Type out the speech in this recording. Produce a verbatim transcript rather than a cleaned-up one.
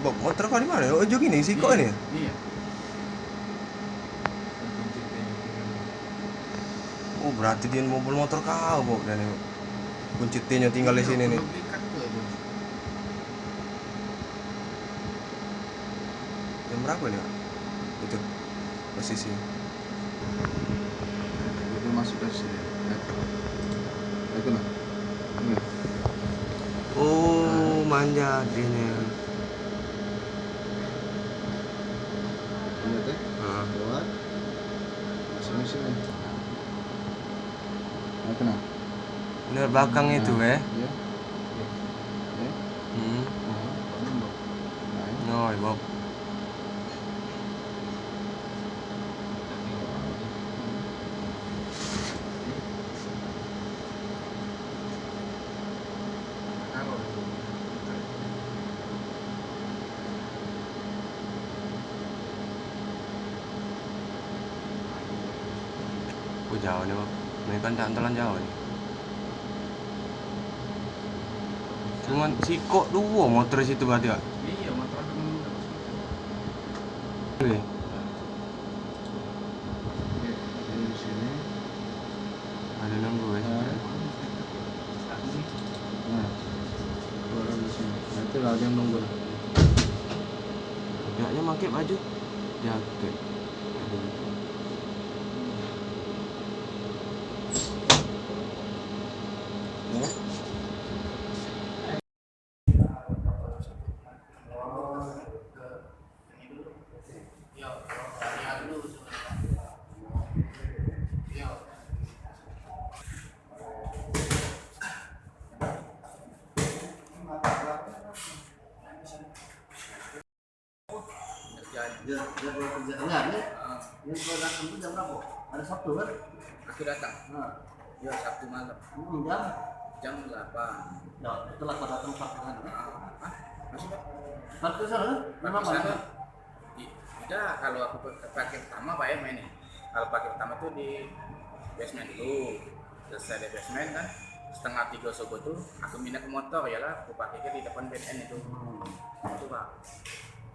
Bob, motor kau di mano? Oh, jo gini, sikok ini? Iyo. Oh, berarti dio mobil motor kau, Bob, dan kunci T-nyo tinggal di sini nih. Jam berapa ini, Pak? Itu posisi. Itu masuk ke sini. Itu nah. Ini. Oh, manjat dia ni. Lihat ya. Heeh. Lewat. Masuk ke sini. Nah, itu nah. Lewat belakang itu, eh? Iya. Iya. Hmm. Nah, ini. Oh, Bob. Oh, jauh ni, Bang. Ni kan tak telan jauh ni. Cuman sikok duo motor situ berarti, Kak? Iya, motor ada nunggu. Oke. Oke, di sini. Ada nunggu, ya. Nah. Nah. Baru di sini. Nah, itulah dia nunggu. Enggaknya pakai baju jaket. Aduh. Ya. Kerjaan. Ya, ya, kalau kerja. Enggak, ini. Ah. Ini kalau datang tuh jam berapa? Hari Sabtu, kan? Aku datang. Nah. Ya, Sabtu malam. Hmm, jam? Jam delapan. Ya, itulah kau datang Sabtu kan, ya? Ah, ah. Masih, Pak? Parkir sana, kan? Parkir sana. Memang sana. Di, udah, kalau aku ke, parkir pertama, Pak, ya, main nih. Kalau parkir pertama tuh di basement dulu. Selesai dari basement kan, setengah tiga subuh tuh, aku pindah ke motor, ya lah, aku parkir di depan B N N itu. Hmm. Itu, Pak.